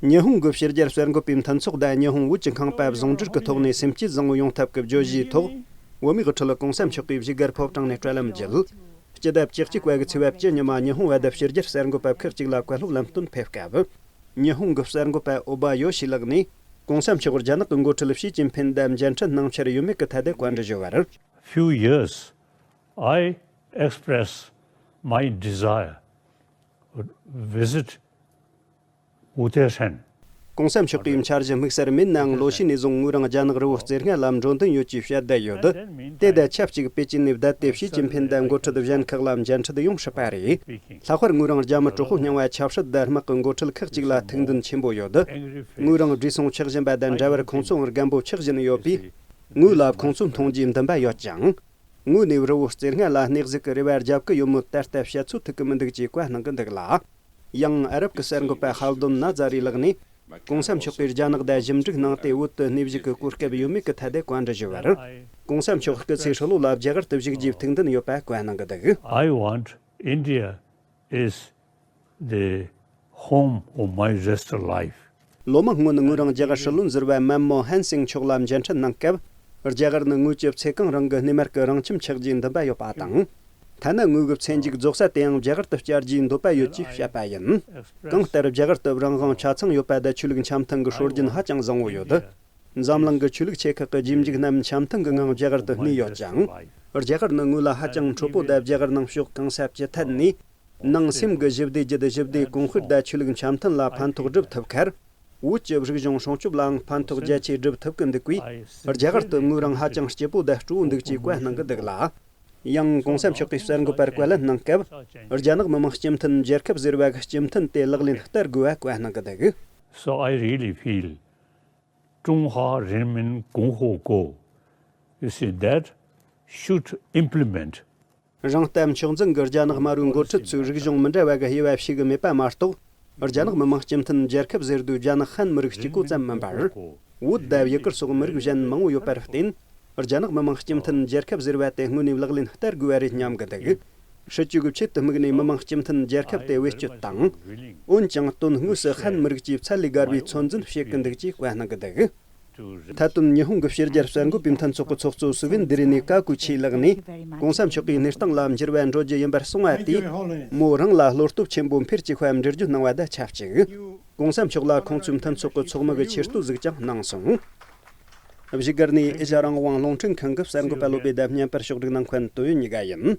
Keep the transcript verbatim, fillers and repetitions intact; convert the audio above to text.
ཉི་ཧོང་གི་ཕྱི་རྒྱལ་གསར་འགོད་པའི་མཐུན་ཚོགས་དང་ཉི་ཧོང་བོད་ཀྱི་ཁང་པ་ཟུང་འབྲེལ་གྱི་ཐོག་ནས་སེམས་བསྐྱེད་བཟང་བོ་ཡོང་ཐབས་ཀྱི་བརྗོད་གཞིའི་ཐོག་བོད་མིའི་དབུ་ཁྲིད་༸གོང་ས་མཆོག་གིས་བཞུགས་སྒར་ཕོ་བྲང་ནས་དྲ་ལམ་བརྒྱུད། སྤྱི་ཟླ་བཅུ་གཅིག་པ་གི་ཚེས་པ་བཅུ་ཉི་མ་ཉི་ཧོང་བ་དང་ཕྱི་རྒྱལ་གསར་འགོད་པ་ཁག་ཅིག་ལ་བཀའ་སློབ་ལམ་སྟོན་ཕེབས་སྐབས། ཉི་ཧོང་གི་གསར་འགོད་པ་ཨོ་བ་ཡོ་ཤི་ལགས་ནས་༸གོང་ས་མཆོག་རྒྱ་ནག་གི་འགོ་ཁྲིད་ཞི་ཅིན་ཕིན་དང་མཇལ་འཕྲད་གནང་འཆར་ཡོད་མེད་ཀྱི་ཐད་དུ་བཀའ་འདྲི་ཞུ་བར། Few years, I express my desire to visit Wu Tei Shan. ༸གོང་ས་མཆོག་གིས་འཆར་གཞི་དམིགས་བསལ་མིན་ནའང་ལོ་ཤས་ནས་བཟུང་ངོས་རང་རྒྱ་ནག་རི་བོ་རྩེ་ལྔ་ལ་འགྲོ་འདུན་ཡོད་ཅེས་བཤད་བསྡད་ཡོད། དེ་དང་ཆབས་ཅིག་པེ་ཅིན་ནས་བསྡད་དེ་ཞི་ཅིན་ཕིན་དང་འགོ་ཁྲིད་གཞན་ཁག་ལ་མཇལ་འཕྲད་ཡོང་སྲིད་པ་རེད། ལྷག་པར་ངོས་རང་རྒྱ་མི་གྲོགས་པོ་རྙིང་བ་ཆབ་སྲིད་དང་དམག་གི་འགོ་ཁྲིད་ཁག་ཅིག་ལ་ཐུགས་འདུན་ཆེན་པོ་ཡོད། ངོས་རང་བགྲེས་སོང་ཆགས་བཞིན་པ་དང་འདྲ་བར་ཁོང་ཚོའང་རྒན་པོ་ཆགས་བཞིན་ཡོད་པས། ངོས་ལ་ཁོང་ཚོ་མཐོང་རྒྱུའི་འདུན་པ་ཡོད་ཀྱང་། ངོས་ནས་རི་བོ་རྩེ་ལྔ་ལ་གནས་གཟིགས་ཀྱི་རེ་བ་རྒྱབ་ཀྱི་ཡོད་མོད་ད་ལྟ་བཤད་ཚོད་ཐིག་གི་མི་འདུག་ཅེས་བཀའ་གནང་གི་འདུག་ལ། ཡང་ཨ་རབ་ཀྱི་གསར་འགོད་པ་ཧལ་དོན་ན་ཛ་རི་ལགས་ནས། ༸གོང་ས་མཆོག་གིས་རྒྱ་ནག་དང་ཞིབ་འཇུག་གནང་སྟེ་བོད་དུ་གནས་བཞུགས་ཀྱི་གོ་སྐབས་ཡོད་མེད་ཀྱི་ཐད་དུ་བཀའ་འདྲི་ཞུ་བར། ༸གོང་ས་མཆོག་སྐུ་ཚེ་ཧྲིལ་བོ་ལ་རྒྱ་གར་དུ་བཞུགས་རྒྱུའི་ཐུགས་འདུན་ཡོད་པ་བཀའ་གནང་གི་འདུག I want India is the home of my rest of life. ལོ་མང་སྔོན་ངོས་རང་རྒྱ་གར་སྲིད་བློན་ཟུར་པ་མན་མོ་ཧན་སིང་མཆོག་ལ་མཇལ་འཕྲད་གནང་སྐབས། རྒྱ་གར་ནི་ངོས་ཀྱི་ཚེ་གང་རིང་གི་སྣེ་མར་གྱི་རང་ཁྱིམ་ཆགས་རྒྱུའི་འདུན་པ་ཡོད་པ་དང་། ཐ་ན་ངོས་ཀྱི་ཚེ་མཇུག་རྫོགས་ས་དེའང་རྒྱ་གར་དུ་བསྐྱལ་རྒྱུའི་འདོད་པ་ཡོད་ཅེས་བཤད་པ་ཡིན། གང་ལྟར་རྒྱ་གར་དུ་རང་དབང་ཆ་ཚང་ཡོད་པ་དང་ཆོས་ལུགས་འཆམ་མཐུན་གྱི་སྲོལ་རྒྱུན་ཧ་ཅང་བཟང་བོ་ཡོད། འཛམ་གླིང་གི་ཆོས་ལུགས་ཆེ་ཁག་གི་རྗེས་འཇུག་རྣམས་འཆམ་མཐུན་གྱི་ངང་རྒྱ་གར་དུ་གནས་ཡོད་ཅིང་། རྒྱ་གར་ནི་ངོས་ལ་ཧ་ཅང་འཕྲོད་པོ་དང་རྒྱ་གར་ནང་ཕྱོགས་གང་ས་ཅི་ཐད་ནས། ནང་སེམས་ཀྱི་ཞི་བདེ་བརྒྱུད་ཞི་བདེ་གོང་སྤེལ་དང་ཆོས་ལུགས་འཆམ་མཐུན་ལ་ཕན་ཐོགས་སྒྲུབ་ཐུབ་ཁར། བོད་ཀྱི་རིག་གཞུང་སྲུང་སྐྱོབ་ལའང་ཕན་ཐོགས་རྒྱ་ཆེ་སྒྲུབ་ཐུབ་ཀྱི་འདུག་པས། རྒྱ་གར་དུ་ངོས་རང་ཧ་ཅང་སྐྱིད་པོ་དང་སྤྲོ་བོ་འདུག་ཅེས་བཀའ་གནང་གི་འདུག་ལ། ཡང་༸གོང་ས་མཆོག་གིས་གསར་འགོད་པར་བཀའ་ལན་གནང་སྐབས། རྒྱ་ནག་མི་དམངས་སྤྱི་མཐུན་རྒྱལ་ཁབ་ཟེར་བ་གི་སྤྱི་མཐུན་དེ་ལག་ལེན་བསྟར་དགོས་པ་བཀའ་གནང་གི་འདུག So I really feel 中华人民共和国 you see that should implement རང་ལྟ་མཆོག་འཛིན་གྱི་རྒྱ་ནག་དམར་པོའི་འགོ་ཁྲིད་ཚོས་རིག་གཞུང་མི་འདྲ་བ་གི་དབྱེ་བ་ཕྱེ་གི་མེད་པ་མ་གཏོགས། རྒྱ་ནག་མི་དམངས་སྤྱི་མཐུན་རྒྱལ་ཁབ་ཟེར་དུས་རྒྱ་ནག་ཧན་མི་རིགས་གཅིག་པོ་ཙམ་མིན་པར། བོད་དང་ཡུ་གུར་སོགས་མི་རིགས་གཞན་མང་བོ་ཡོད་པར་བརྟེན། རྒྱ་ནག་མི་དམངས་སྤྱི་མཐུན་རྒྱལ་ཁབ་ཟེར་བ་དེ་དངོས་གནས་ལག་ལེན་བསྟར་དགོས་པ་རེད་སྙམ་གི་འདུག་སྲིད་ཇུས་ཀྱི་ཆེད་དུ་དམིགས་ནས་མི་དམངས་སྤྱི་མཐུན་རྒྱལ་ཁབ་དེ་བེད་སྤྱོད་དང་། འོན་ཀྱང་དོན་དངོས་སུ་ཧན་མི་རིགས་ཀྱི་ཚད་ལས་བརྒལ་བའི་ཚོད་འཛིན་བྱེད་ཀྱི་འདུག་ཅེས་བཀའ་གནང་གི་འདུག་མཐའ་དོན་ཉི་ཧོང་གི་ཕྱི་རྒྱལ་གསར་འགོད་པའི་མཐུན་ཚོགས་ཀྱི་ཚོགས་གཙོ་སུ་ཝེན་དི་རི་ནི་ཀ་ཀུ་ཆི་ལགས་ནས། ༸གོང་ས་མཆོག་གིས་གནས་སྟངས་ལ་འགྱུར་བ་འགྲོ་རྒྱུ་ཡིན་པར་གསུངས་པ་དེས། མོ་རང་ལ་བློ་སྟོབས་ཆེན་པོ་འཕེལ་བཅུག་པ་འགྲེལ་བརྗོད་གནང་བ་དང་ཆབས་ཅིག ༸གོང་ས་མཆོག་ལ་ཁོང་ཚོའི་མཐུན་ཚོགས་ཀྱི་ཚོགས་མི་གིས་ཆེ་བསྟོད་ཟིག་ཀྱང་གནང་སོང་། བཞུགས་སྒར་ནས་ཨེ་ཤ་རང་དབང་རླུང་འཕྲིན་ཁང་གི་གསར་འགོད་པ་བློ་བྷེ་དང་བརྙན་པར་ཕྱོགས་སྒྲིག་གནང་མཁན་ཏོ་ཡོན་གཉིས་ཀ་ཡིན།